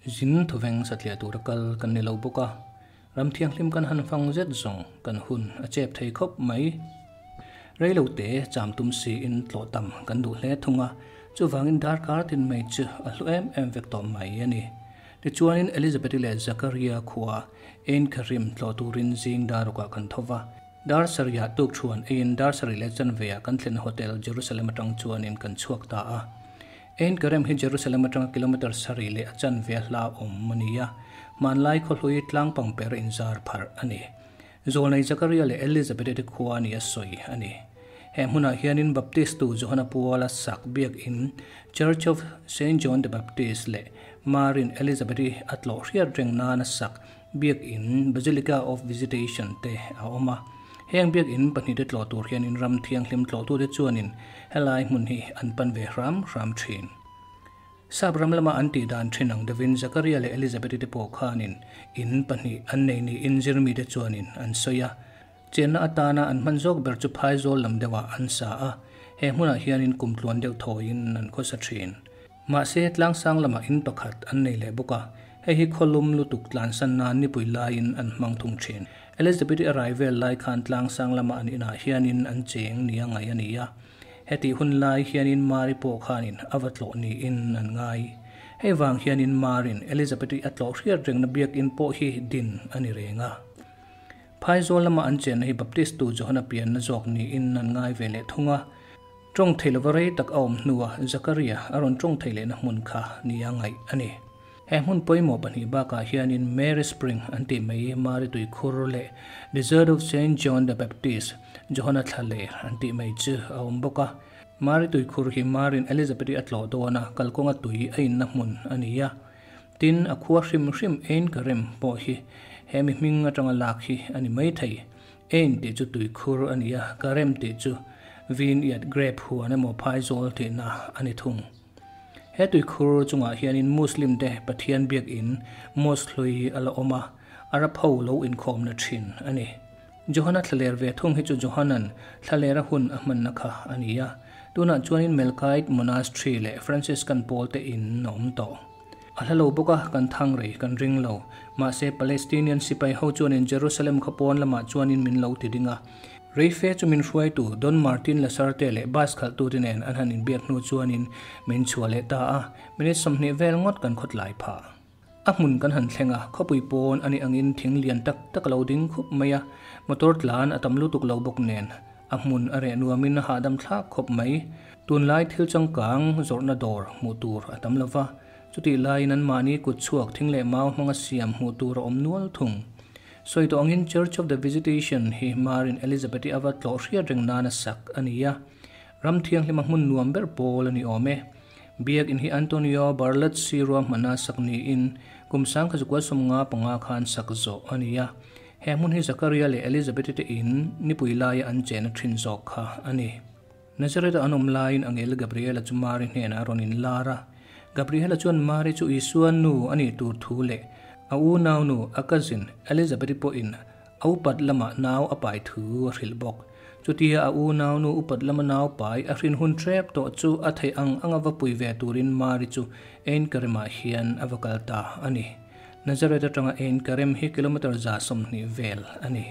Zin thawveng satliah tura kal kan ni lo bawk a, ram thianghlim kan han fang zet zawng kan hun a chep thei khawp mai. Rei lo te cham tum siin tlawh tam kan duh hle thung a, chuvangin darkar tin mai chu a hlu em em vek tawh mai a ni. Tichuanin Elizabeth-i leh Zakaria khua Ein Karim tlawh turin zing darukah kan tho va, dar sarihah tuk thuan eiin dar sarih leh chanveah kan thlenna hotel Jerusalem atang chuanin kan chhuak ta a. Ein Karem hi Jerusalem atanga kilometre sarih leh a chanve a hla awm a ni a, hmanlai khawhlui tlang pangper inzar pharh a ni. Zawlnei Zakaria leh Elizabeth-i te khua a ni a sawi a ni. He hmunah hianin Baptist-tu Johana Puala sak biakin Church of Saint John the Baptist leh Marin Elizabeth-i a tlawh hriat reng nana sak biakin Basilica of Visitation te a awm a. Heng biakin pahnihte tlawh tur hianin ram thianghlim tlawhtute chuanin helai hmun hi an pan ve hram hram thin. Sap ram lama an tih dan thin ang deuhin Zakaria leh Elizabeth-i te pawh khanin in pahnih an nei niin zirmite chuanin an sawi a. Chenna atana an hman zawk ber chu phaizawl lam deuhah an sa a, he hmunah hianin kumtluan deuh thawiin an khawsa thin. Mahse, tlangsang lamah in pakhat an nei leh bawk a, hei hi khawlum lutuk tlansan nan nipui laiin an hmang thung thin. Elizabeth-i a rai vel lai khan tlangsang lama an inah hianin an cheng nia ngaih a ni a. Hetih hun lai hianin Mari pawh khanin a va tlawh niin an ngai. Hei vang hianin Marin Elizabeth-i a tlawh hriat rengna biakinn pawh hi din a ni reng a. Phaizawl lama an chenna hi Baptist-tu Johana pianna zawk niin an ngai ve leh thung a. Tawng thei lova rei tak a awm hnuah Zakaria a rawn tawng thei lehna hmun kha nia ngaih a ni. He hmun pawimawh pahnih bakah hianin Mary Spring an tih mai Mari tuikhur leh Desert of Saint John the Baptist, Johana thla leh an tih mai chu a awm bawk a. Mari tuikhur hi Marin Elizabeth-i a tlawh dawn a, kalkawnga tui a inna hmun a ni a. Tin, a khua hrim hrim Ein Karem pawh hi he mi hming atanga lak hi a ni mai thei. Ein tih chu tuikhur a ni a, Karem tih chu vineyard grape huan emaw phaizawl tihna a ni thung. He tuikhur chungah hianin Muslim te Pathian biakin mosque hlui a la awm a, Arab ho lo inkhawmna thin a ni. Johana thlaler ve thung hi chu Johanan thlalera hun a hmanna kha a ni a, tunah chuanin Melkite Monastery leh Franciscan pawl te in a awm tawh. A hla lo bawk a, kan thang rei kan ring lo. Mahse, Palestinian sipai ho chuanin Jerusalem khaw pawn lamah chuanin min lo ti ding a. Reife chu min hruaitu Don Martin Lasarte leh bus khalhtute nen an han inbiak hnu chuanin min chhuah leh ta a, minute 20 vel ngawt kan khawtlai phah. A hmun kan han thleng a, khawpui pawn a nih angin thing lian tak tak a lo ding khup mai a, motor tlan a tam lutuk lo bawk nen a hmun a reh nuamin a hahdam thlak khawp mai. Tunlai thil changkang zawrhna dawr hmuh tur a tam lo va, chutih laiin anmahni kut chhuak thing leh mau hmanga siam hmuh tur a awm nual thung. Sawi tawh angin Church of the Visitation hi Marin Elizabeth-i a va tlawh hriat reng nana sak a ni a, ram thianghlima hmun nuam ber pawl a ni awm e. Biak in hi Antonio Barlazzi ruahmana sak niin kum 1955 khan sak zawh a ni a. He hmun hi Zakaria leh Elizabeth-i te in nipui laia an chena thin zawk kha a ni. Nazareth-a an awm laiin angel Gabriela chu Mari hnenah a rawn inlar a. Gabriela chuan Mari chu Isua nu a nih tur thu leh a unaunu, a cousin, Elizabeth-i pawhin A upat lamah nau a pai thu a hrilh bawk. Chutia a unaunu upat lama nau pai a hrin hun hrep tawh chu a theih ang anga va pui ve turin Mari chu Ein Karemah hian a va kal ta a ni. Nazareth atanga Ein Karem hi kilometre 120 vel a ni.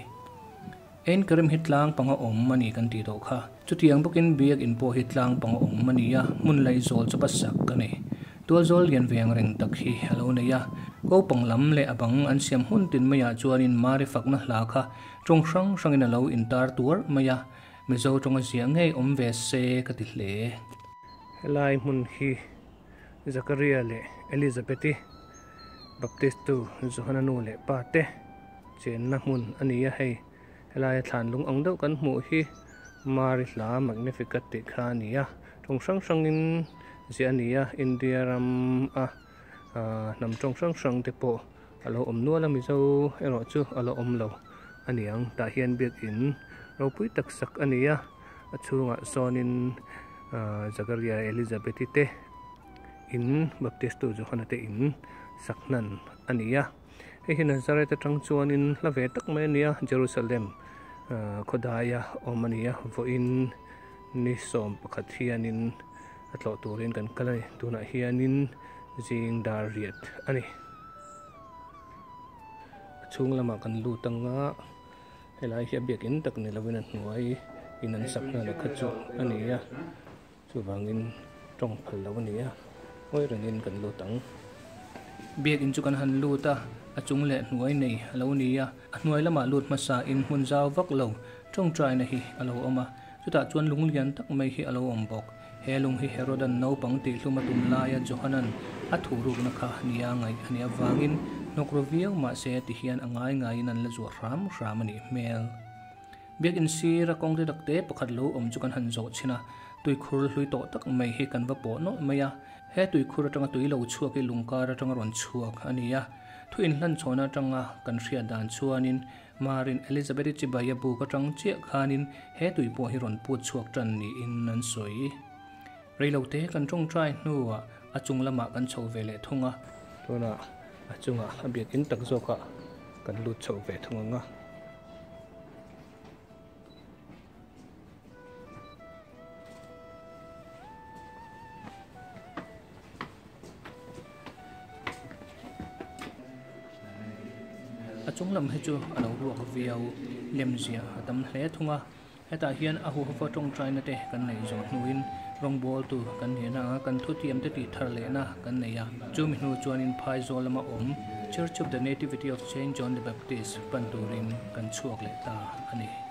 Ein Karem hi tlang panga awm a ni kan tih tawh kha. Chutiang bawkin biak in pawh hi tlang panga awm a ni a, hmun laihzawl chu va sak a ni. Tualzawl lian ve ang reng tak hi a lo nei a, kopang lam leh a bang an siam hun tin maiah chuanin Mari fakna hla kha tawng hrang hrangin a lo intar tuar mai a, Mizo tawnga ziah ngei awm ve se ka ti hle. Helai hmun hi Zakaria leh Elizabeth-i Baptist-tu Johana nu leh pa te chenna hmun a ni a, hei helaia thlan lung ang deuh kan hmuh hi Mari hla Magnificat tih kha a ni a, tawng hrang hrangin ziah a ni a, India ram a hnam tawng hrang hrang te pawh a lo awm nual a, Mizo erawh chu a la awm lo a ni ang, tah hian biakin ropui tak sak a ni a, a chhungah sawnin Zakaria Elizabeth-i te in Baptist-tu Johana te in sak hnan a ni a. Hei hi Nazareth atang chuanin hla ve tak mai a ni a, Jerusalem khawdaia awm a ni a, vawiin ni 11 hianin a tlawh turin kan kal a ni, tunah hianin zing dar riat a ni. Chhung lamah kan lut anga helai hi a biakin tak ni lovin a hnuai in an sak hna kha chu a ni a chuvangin tawng phal lo a ni a ngawi rengin kan lut ang. Biakin chu kan han lut a a chung leh hnuai nei a lo ni a a hnuai lamah lut hmasa in hmun zau vak lo tawngtaina hi a lo awm a chutah chuan lung lian tak mai hi a lo awm bawk. He lung hi Herodan naupang tihhlum a tum laia Johanan a thuhrukna kha nia ngaih a nih avangin hnawk ru viau mah se ti hian a ngai ngaiin an la zuah hram hram a nih hmel. Biakin sira kawng te takte pakhat lo awm chu kan han zawh chhin a, tuikhur hlui tawh tak mai hi kan va pawh nawlh mai a. He tuikhur atanga tui lo chhuak hi lungkar atanga rawn chhuak a ni a, thu inhlanchhawn atanga kan hriat dan chuanin Marin Elizabeth-i chibai a buk atang chiah khanin he tui pawh hi rawn put chhuak tan niin an sawi. Reilote kan tawngtai hnuah a chung lamah kan chho ve leh thung a. Tunah a chungah a biakin tak zawkah kan lut chho ve thung ang a. A chung lam hi chu a lo ruak viau lem zia a tam hle thung a hetah hian a huhova tawngtaina te kan neih zawh hnuin rawngbawl tu kan nih na a kan thutiam te tih thar leh na kan nei a chumi hnu chuanin phaizawl lama awm Church of the Nativity of Saint John the Baptist pan turin kan chhuak leh ta a ni.